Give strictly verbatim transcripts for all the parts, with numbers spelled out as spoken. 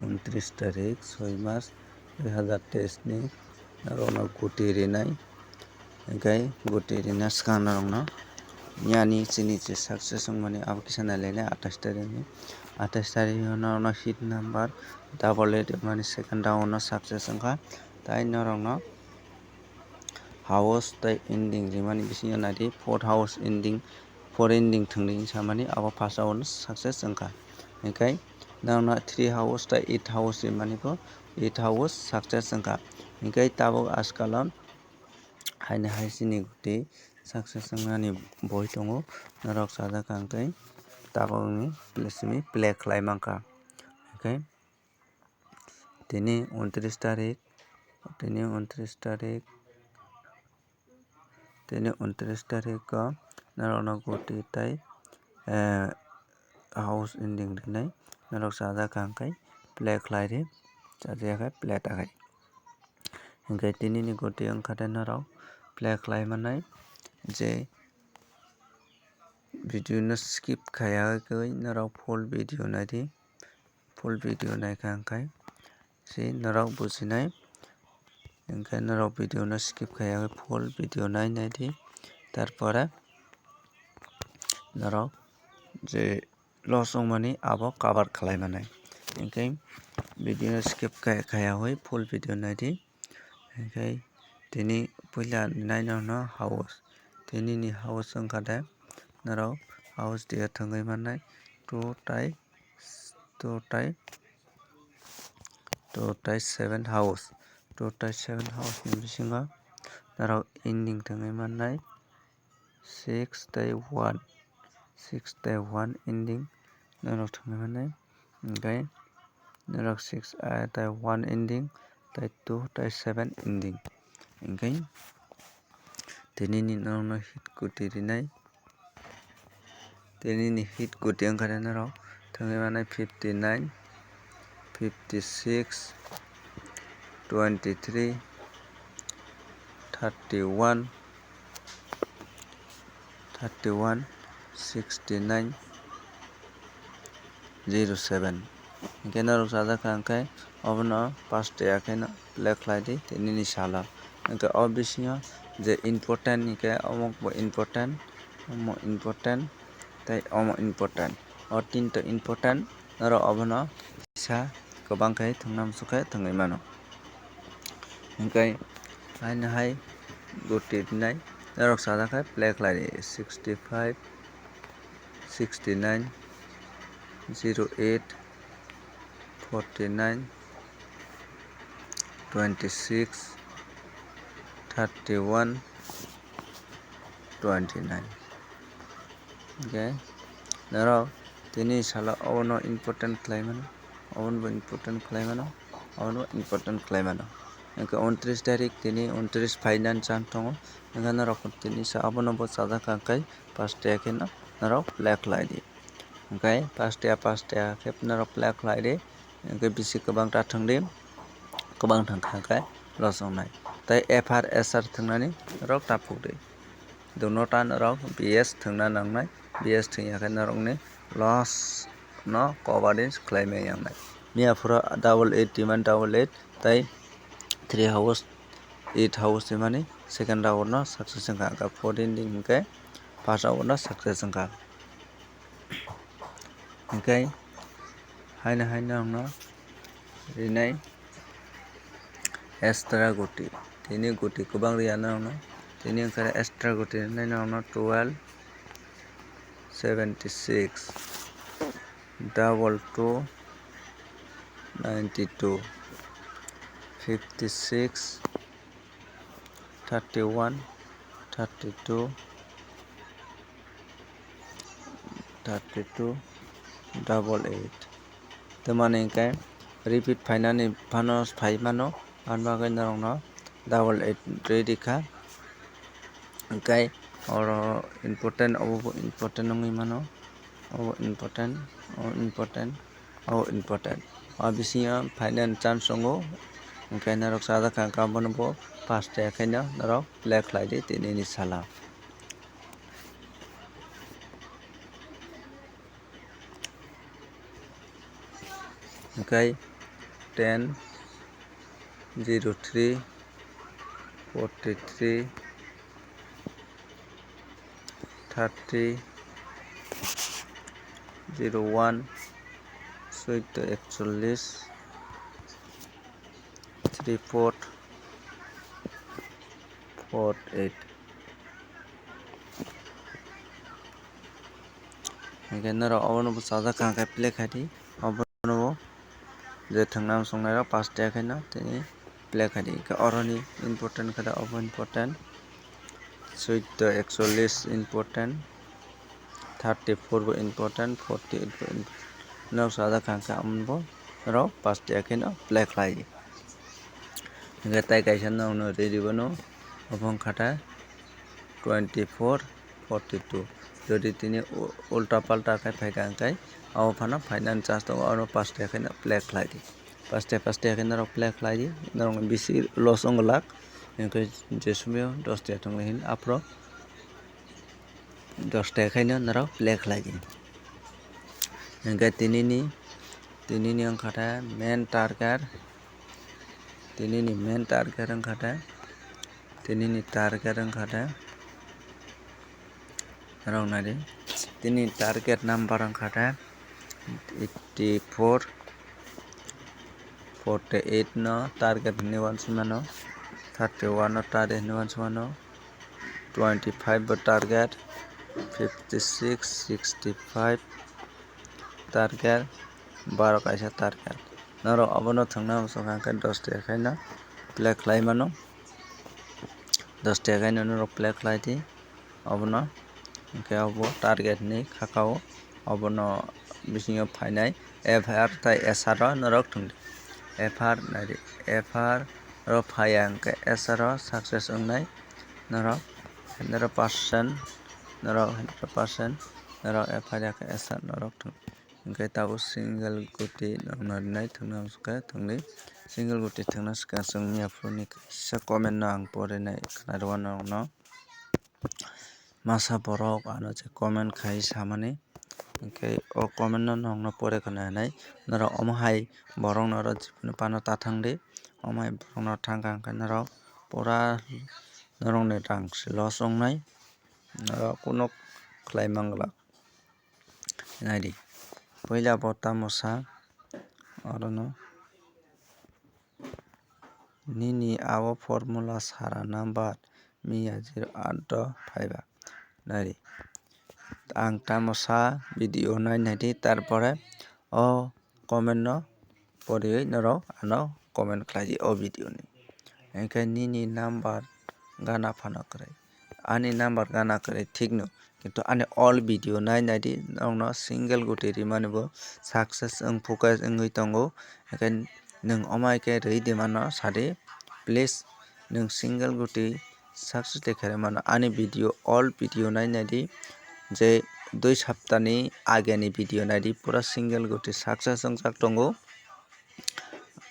Untris tarik soi mas dui hazar teis ni norokno guti rinai, hingkhe guti rina swkang norokno yani chini je success wngmani abo kisa nailainai athais tarik ni, athais tarik o norokno hit number double eight wngmani second round no success wngkha, tai norokno house tei ending rimani bisingo naidi fourth house ending, four ending thwngdi hinsamani abo first round no success wngkha, hingkhe norokno three house tei eight house rimani bo eight house success wngkha, hingkhe tabuk ajkal o haino hai chini guti success wngnani boi tongo, norok sajak kha hingkhe tabukni simi play khlai mankha, hingkhe tini untris tarik, tini untris tarik, tini untris tarik o norokno guti tei, eh, house ending rinai norok sajak kha hingkhe play khlai di, chajak khe play ta khai. Hingkhe tini ni guti wngkha tei norok play khlai manai je video no skip khaiya khe norok full video nai di, full video naikha hingkhe se norok bujinai, hingkhe norok video no skip khaiya khe full video nai nai di, tarpore norok je loss wngmani abo cover khlai manai. Hingkhe video no skip khai, khaiya hoi full video nai di. Hingkhe tini puila nai nokno house. Tini ni house wngkha de norok house dia thwngwi mannai two tai, two tai, two tai seven house. Two tai seven house ni bisingo norok ending thwngwi mannai. Six tei one, six tei one ending norok thwngwi mannai, hingkhe norok six tei one ending tei two tei seven ending, hingkhe tini ni norokno hit guti rinai, tini ni hit guti wngkha norok thwngwi mannai fifty nine, fifty six, twenty three, thirty one, thirty one, sixty nine, zero seven. Hingkhe norok sajak kha hingkhe obono paste ya kheno play khlai di tei nini salo. Hingkhe o bisingo je important hingkhe omo bo important, omo important tei omo important. O tinta important norok obono kisa kwbang khe thwngna muchuk khe thwngwi mano. Hingkhe haino hai guti rinai norok sajak khe play khlai di sixty five, sixty nine, zero eight, forty nine, twenty six, thirty one, twenty nine. Hingkhe norok tini salo obono important khlai mano, obono bo important khlai mano, obono bo important khlai mano. Hingkhe untris tarik tini untris phainani chance tongo, hingkhe norok tini sa obono bo chajak kha hingkhe paste ya kheno norok play khlai di. Hingkhe paste ya paste ya khe norok play khlai di, hingkhe bisi kwbang ta thwng di, kwbang thwng kha hingkhe loss wngnai. Tei F R S R thwngnani norok ta phuk di. Duno ta norok B S thwngna nangnai, B S thwngya khe norokni loss no coverage khlai maya wngnai. Miya phuru double eight rimani double eight tei three house, eight house rimani second round no success wngkha, hingkhe four ending hingkhe first round no success wngkha. Hingkhe haino haino ang no rinai extra guti. Tini guti kwbang riya norokno. Tini wngkha extra guti rinai norokno twelve, seventy six, double two, ninety two, fifty six, thirty one, thirty two, thirty two, double eight. Tamani hingkhe repeat phainani phano phai mano, aboni bagwi norokno double eight ready kha. Hingkhe oro important, obo bo important wngwi mano, obo important, obo important, obo important. O bisingo phainani chance tongo, hingkhe norok sajak kha, hingkhe abono bo paste ya khaino norok play khlai di tini ni salo. Hingkhe ten, zero three, forty three, thirty, zero one, চৌদ্দ একচল্লিশ, three four, four eight. Hingke norok obono bo chajak kaham khe play khai di. Obono bo je thwngna swngnairok paste khe no tini play khai di. Hingke oroni important khe da obo important. Suddo ekchollis important. Thirty four bo important, forty eight bo important. Norok chajak kaham khe omono bo norok paste khe no play khlai di. Hingke tai kaisa nokno ready bono obo wngkha ta twenty four, forty two. Jodi tini u-, ulta palta khe phaikha hingkhe abo phano phainani chance tongo, oro paste khe no play khlai di. Paste paste khe norok play khlai di, norokni bisi loss wng glak, hingkhe je somoi o dos taka thangwi hwn aphuru dos taka khaino norok play khlai di. Hingkhe tinini, tinini wngkha ta main target, tinini main target wngkha ta, tinini target wngkha ta, norok nai di, tini target number wngkha ta eighty four, forty eight no target hinwi uansukmano, thirty one no target hinwi uansukmano, twenty five bo target, fifty six, sixty five target, baro kaisa target. Norok obono thwngna muchungkha hwnkhe dos taka khaino play khlai mano, dos taka khaino norok play khlai di. Obono hingke obo target ni khaka o, obono bisingo phainai F R tai S R o norok thwng di. F R nai di, F R o phaiya hingke S R o success wngnai norok hundred percent, norok hundred percent, norok F R ya khe S R norok thwng di. Hingke tabuk single guti norokno rinai thwngna swkha thwngdi. Single guti thwngna swkha chwng miya phuru ni kaisa comment no ang porinai khna rwna norokno. Masa borok ano je comment khai samani, hingke o comment no norokno pore khna hinai norok omo hai borok no oro jikunu phano ta thang di, omo hai borok no thang kha hingke norok pura norok ni rang se loss wngnai, norok kunu khlai manglak. Nai di, puila bo tamo sa orono. Nini abo formula sara number miya zero aat o phaiba. Nai di. Ang tamo sa video nai nai di, tarpore o comment no poriwi norok ano comment khlai di o video ni. Hingke nini number gana phano kwrwi. Ani number gana kwrwi thik no. Kintu ani all video nai nai di, norokno single guti rimani bo success wng focus wngwi tongo. Hingke nwng omo hai khe rwi di mano sa di, please nwng single guti success de khe rw mano. Ani video, all video nai nai di, je dui saptani ageni video nai di, pura single guti success wngjak tongo.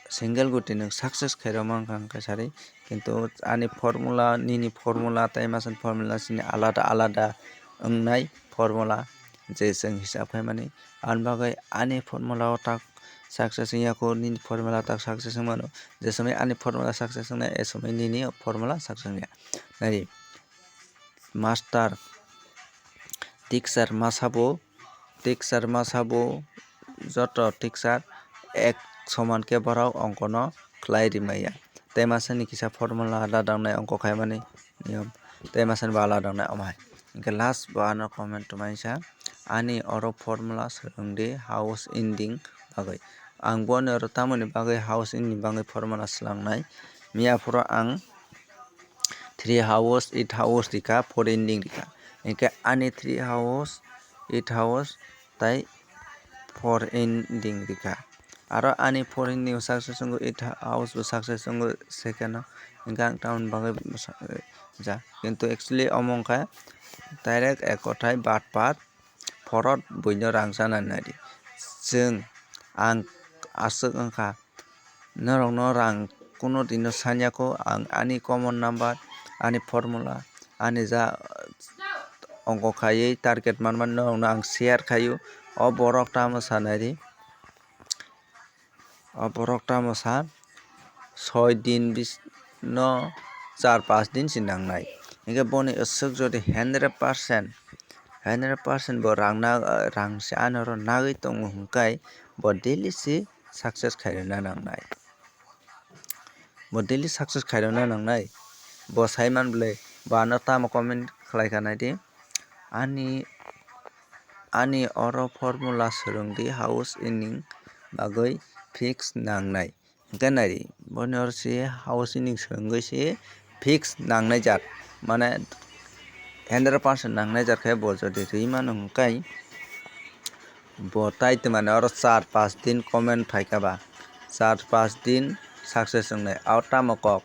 Single guti nwng success khairok mankha hwnkhe sari, kintu ani formula, nini formula tei masani formula sini alada alada wngnai formula je chwng hisab khaimani. Ani bagwi ani formula o tak success wngya kho, nini formula tak success wngmano. Je somoi ani formula success wngnai, e somoi nini formula success wngya. Nai di, master, teacher masa bo, teacher masa bo joto teacher ek soman khe borok ongkono khlai rimaya. Tei masani kisa formula alada wngnai ongko khaimani niyom, tei masani bo alada wngnai omo hai. Hingke last bo ano comment tongmani sa, ani oro formula swrwng di house ending bagwi. Ang boni oro tamoni bagwi house ending bagwi formula swlangnai. Miya phuru ang three house, eight house rikha, four ending rikha. Hingke ani three house, eight house tai four ending rikha. Aro ani four ending success wngo, eight house bo success wngo second o. Hingke ang tamoni bagwi bwsa-, ja. Kintu actually omo wngkha direct ek kothai bat pat phorot buino rang chana nai di. Chwng, ang aswk wngkha, norokno rang kuno dino sanya kho, ang ani common number, ani formula, ani ja ongko khaiwi target manmani norokno ang share khaio. O borok tamo sanai di, O borok tamo sa soi din bis-, no char pas din si nangnai. Hinkhe boni aswk jodi hundred percent, hundred percent bo rang na, rang se ano oro nagwi tongo hwnkhai bo daily si success khairwna nangnai. Bo daily success khairwna nangnai. Bo sai man bwlai, bo ano tamo comment khlai kha naidi. Ani, ani oro formula swrwng di, house earning bagwi fix nangnai. Hwnkhe naidi, boni oro se house earning swrwngwi se fix nangnai jat. Mane hundred percent nangnai jat khe bo jodi rwi mano hwnkhe, bo tai twmani oro char pas din comment phaikha ba, char pas din success wngnai. O tamo kok?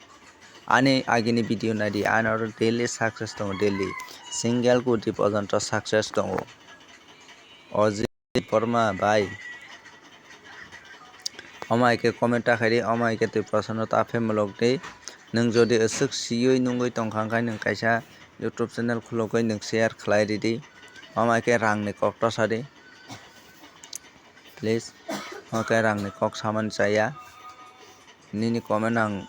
Ani agini video naidi, ani oro daily success tongo, daily single koti porjonto success tongo. O je Porma bai, omo hai khe comment ta khaidi, omo hai khe twi prosanno ta phe muluk di. Nwng jodi aswk siyui nungwi tongkha hwnkhe nwng kaisa YouTube channel khulugwi nwng share khlai ridi. Omo hai khe rangni kok ta sadi. Please, omo khe rangni kok samani chaya. Nini comment ang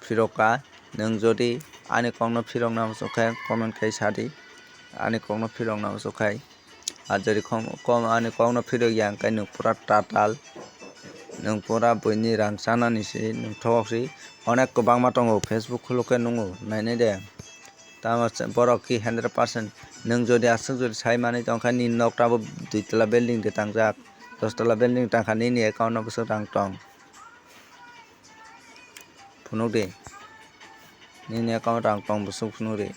phirok kha. Nwng jodi ani kokno phirokna muchuk khe comment khai sadi. Ani kokno phirokna muchuk khai. Ar jodi kom, kom ani kokno phirok ya hwnkhe nwng pura tatal. Nwng pura buini rang chanani se nwng thok si. Onek kwbangma tongo, Facebook khuluk khe nungo, nainai de. Tamo se borok ki hundred percent. Nwng jodi aswk jodi sai manwi tongkha, nini nok tabo dui tala building de tangjak, dos tala building tangkha, nini account no bwswk rang tong? Phunuk di. Nini account rang tong bwswk phunuk di.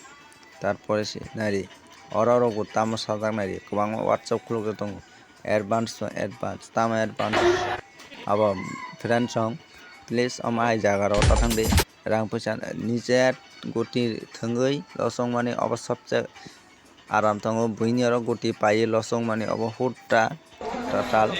Tarpore se nai di. Oro rok bo tamo sajak nai di. Kwbangma WhatsApp khuluk jak tongo. Advance to advance. Tamo advance? Abo friend song. Please omo hai jaga rok ta thang di. Rang puisa nijer guti thwngwi losong mani obo sobse aram tongo. Buini oro guti paiwi losong mani obo hutta tatal.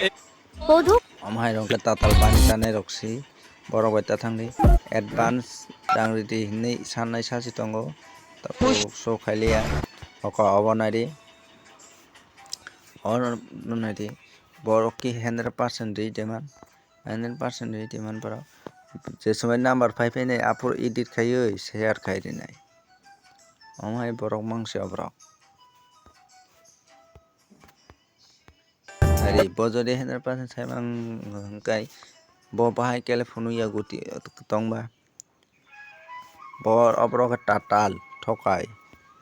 Omo hai rok khe tatal pani chanai rok si borok bai ta thang di. Advance rang ridi hinwi sanai sa si tongo. Takhuk so khailiya. Oka obo nai di. Oro nai di. Borok ki hundred percent ri demand. Hundred percent ri demand borok. Je somoi number phai phai nai aphuru edit khaiwi share khai rinai. Omo hai borok mangsi oborok. Ari bo jodi hundred percent sai mang hwnkhe bo bahai kele phunukya guti tongba. Bo oborok khe tatal thokai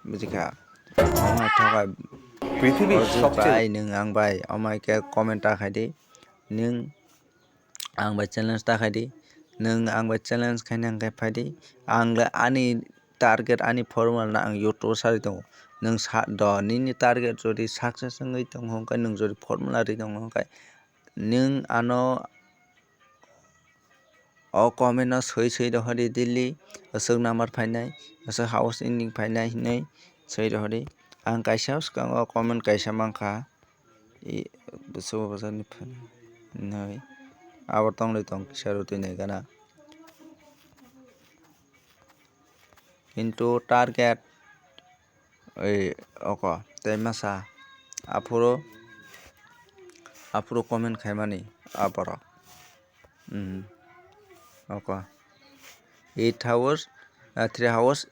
bujikha. Omo thokai. পৃথিবীর সবচেয়ে bai nwng ang bai omo hai khe comment ta khai di. Nwng ang bai challenge ta khai di. Nwng ang bai challenge khaina hwnkhe phai di. Ang le ani target, ani formula no ang YouTube o sari tongo. Nwng sa do, nini target jodi success wngwi tongo hwnkhe, nwng jodi formula ri tongo hwnkhe, nwng ano o comment no swi swi rohor di daily, aswk number phainai, aswk house ending phainai hinwi swi rohor di. Ang kaisa swkang o comment kaisa mankha, i bwswk bwswk ni phan-, hinwi abo tongwi tong kisa rw twi nai gana. Kintu target oi oko tei masa aphuru, aphuru comment khaimani aborok. Hmm. Oko eight hours, ah, three hours,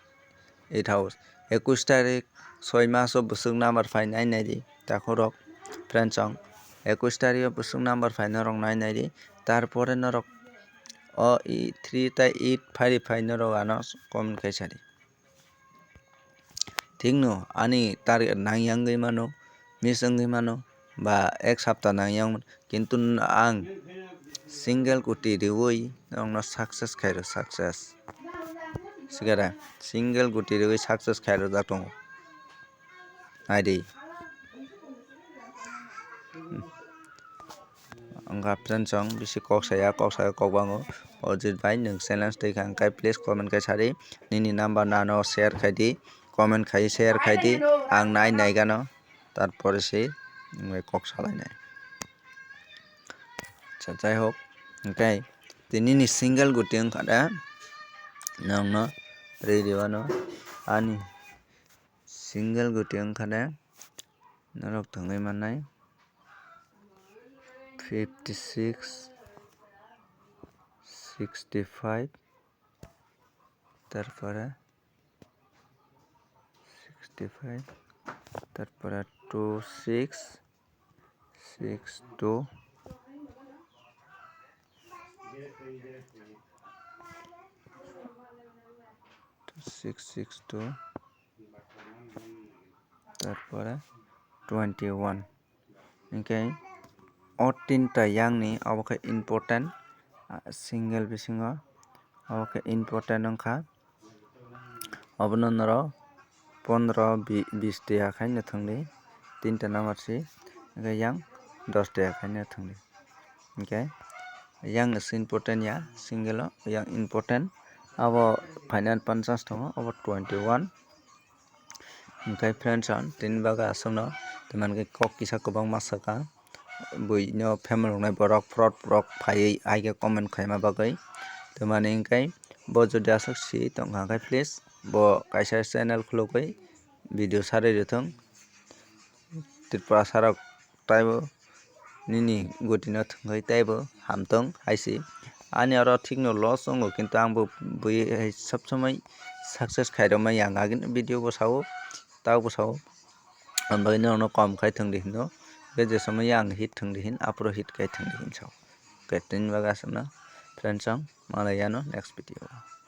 eight hours. Ekush tarik soi maso bwswk number phai nai nai di. Takhorok friend song. Ekush tarik o bwswk number phai norok nai nai di. Tarpore norok o i three tai eight phai ri phai norok ano comment khai sadi. Thikno ani target nangya wngwi mano, miss wngwi mano, ba ek sapta nangya wngwi mano, kintu ang single koti riwi norokno success khairo, success. Sikare single koti riwi success khairo jak tongo. Naidi. Wngkha friend song bisi kok saya, kok saya kok bango. Ojit bai nwng challenge twi kha hwnkhe please comment khai sadi. Nini number nano share khai di, comment khai share khai di. Ang nai nai gano. Tarpore se wngwi kok salainai. Acha, jai hok, hwnkhe tini ni single guti wngkha da, nongno riri wano ani single guti wngkha da, norok thangwi mannai fifty six. Sixty five, তারপরে sixty five, তারপরে two six, six two, two six six two, তারপরে twenty one. Hinkhe o tinta yangni obo khe important, ah, single bisingo obo khe important wngkha. Obono norok pondro bi-, bis twi hakhai no thwngdi, tinta number si, hinkhe yang dos twi hakhai no thwngdi. Hinkhe yang is important ya, single o yang important. Abo final panchangs tongo, obo twenty one. Hinkhe friends, ang tini bagwi aswkno tei mankhe kok kisa kwbangma swkang, buino family roknai borok fraud borok phaiwi aigwi comment khaima bagwi. Tei mani hinkhe bo jodi aswk si tongkha khe please bo kaisa channel khulugwi video sarwi rwthwng. Tripura sarok taibo nini gutino thwngwi taibo hamtwng hai se. Ani oro thikno loss wngo, kintu ang bo bui hai sob somoi success khairokmani ang agini video bo sao, tabo bo sao. Ang bagwi norokno kom khai thwngdi hino, tei je somoi ang hit thwngdi hin, aphuru hit khai thwngdi hin sao. Khe tini bagwi aswkno friends, ang malai yano next video o.